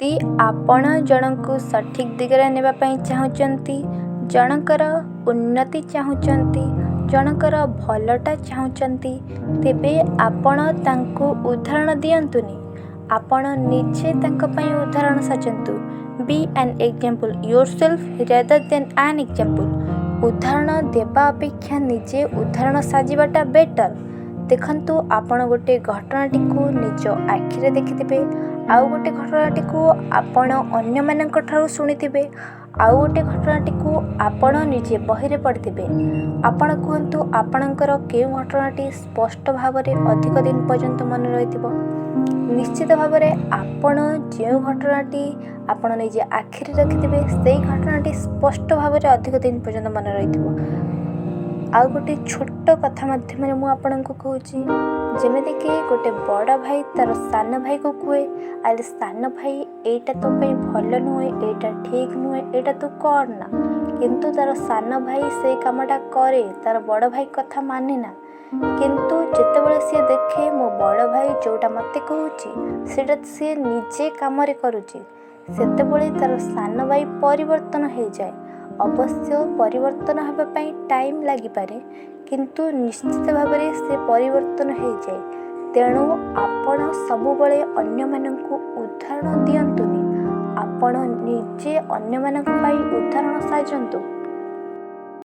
ଯଦି ଆପଣ ଜଣଙ୍କୁ ସଠିକ୍ ଦିଗରେ ନେବା ପାଇଁ ଚାହୁଁଛନ୍ତି, ଜଣଙ୍କର ଉନ୍ନତି ଚାହୁଁଛନ୍ତି, ଜଣଙ୍କର ଭଲଟା ଚାହୁଁଛନ୍ତି, ତେବେ ଆପଣ ତାଙ୍କୁ ଉଦାହରଣ ଦିଅନ୍ତୁନି, ଆପଣ ନିଜେ ତାଙ୍କ ପାଇଁ ଉଦାହରଣ ସାଜନ୍ତୁ। Be an example yourself rather than an example. ଉଦାହରଣ ଦେବା ଅପେକ୍ଷା ନିଜେ ଉଦାହରଣ ସାଜିବାଟା ବେଟର୍। ଦେଖନ୍ତୁ, ଆପଣ ଗୋଟେ ଘଟଣାଟିକୁ ନିଜ ଆଖିରେ ଦେଖିଥିବେ, ଆଉ ଗୋଟେ ଘଟଣାଟିକୁ ଆପଣ ଅନ୍ୟମାନଙ୍କ ଠାରୁ ଶୁଣିଥିବେ, ଆଉ ଗୋଟେ ଘଟଣାଟିକୁ ଆପଣ ନିଜେ ବହିରେ ପଢ଼ିଥିବେ। ଆପଣ କୁହନ୍ତୁ, ଆପଣଙ୍କର କେଉଁ ଘଟଣାଟି ସ୍ପଷ୍ଟ ଭାବରେ ଅଧିକ ଦିନ ପର୍ଯ୍ୟନ୍ତ ମନେ ରହିଥିବ? ନିଶ୍ଚିତ ଭାବରେ ଆପଣ ଯେଉଁ ଘଟଣାଟି ଆପଣ ନିଜେ ଆଖିରେ ଦେଖିଥିବେ, ସେଇ ଘଟଣାଟି ସ୍ପଷ୍ଟ ଭାବରେ ଅଧିକ ଦିନ ପର୍ଯ୍ୟନ୍ତ ମନେ ରହିଥିବ। ଆଉ ଗୋଟେ ଛୋଟ କଥା ମାଧ୍ୟମରେ ମୁଁ ଆପଣଙ୍କୁ କହୁଛି, ଯେମିତିକି ଗୋଟେ ବଡ଼ ଭାଇ ତା'ର ସାନ ଭାଇକୁ କୁହେ, "ଆରେ ସାନ ଭାଇ, ଏଇଟା ତୋ ପାଇଁ ଭଲ ନୁହେଁ, ଏଇଟା ଠିକ୍ ନୁହେଁ, ଏଇଟା ତୁ କରନା।" କିନ୍ତୁ ତା'ର ସାନ ଭାଇ ସେଇ କାମଟା କରେ, ତା'ର ବଡ଼ ଭାଇ କଥା ମାନେ ନା। କିନ୍ତୁ ଯେତେବେଳେ ସିଏ ଦେଖେ, ମୋ ବଡ଼ ଭାଇ ଯେଉଁଟା ମୋତେ କହୁଛି, ସେଇଟା ସିଏ ନିଜେ କାମରେ କରୁଛି, ସେତେବେଳେ ତା'ର ସାନ ଭାଇ ପରିବର୍ତ୍ତନ ହେଇଯାଏ। ଅବଶ୍ୟ ପରିବର୍ତ୍ତନ ହେବା ପାଇଁ ଟାଇମ୍ ଲାଗିପାରେ, କିନ୍ତୁ ନିଶ୍ଚିତ ଭାବରେ ସେ ପରିବର୍ତ୍ତନ ହେଇଯାଏ। ତେଣୁ ଆପଣ ସବୁବେଳେ ଅନ୍ୟମାନଙ୍କୁ ଉଦାହରଣ ଦିଅନ୍ତୁନି, ଆପଣ ନିଜେ ଅନ୍ୟମାନଙ୍କ ପାଇଁ ଉଦାହରଣ ସାଜନ୍ତୁ।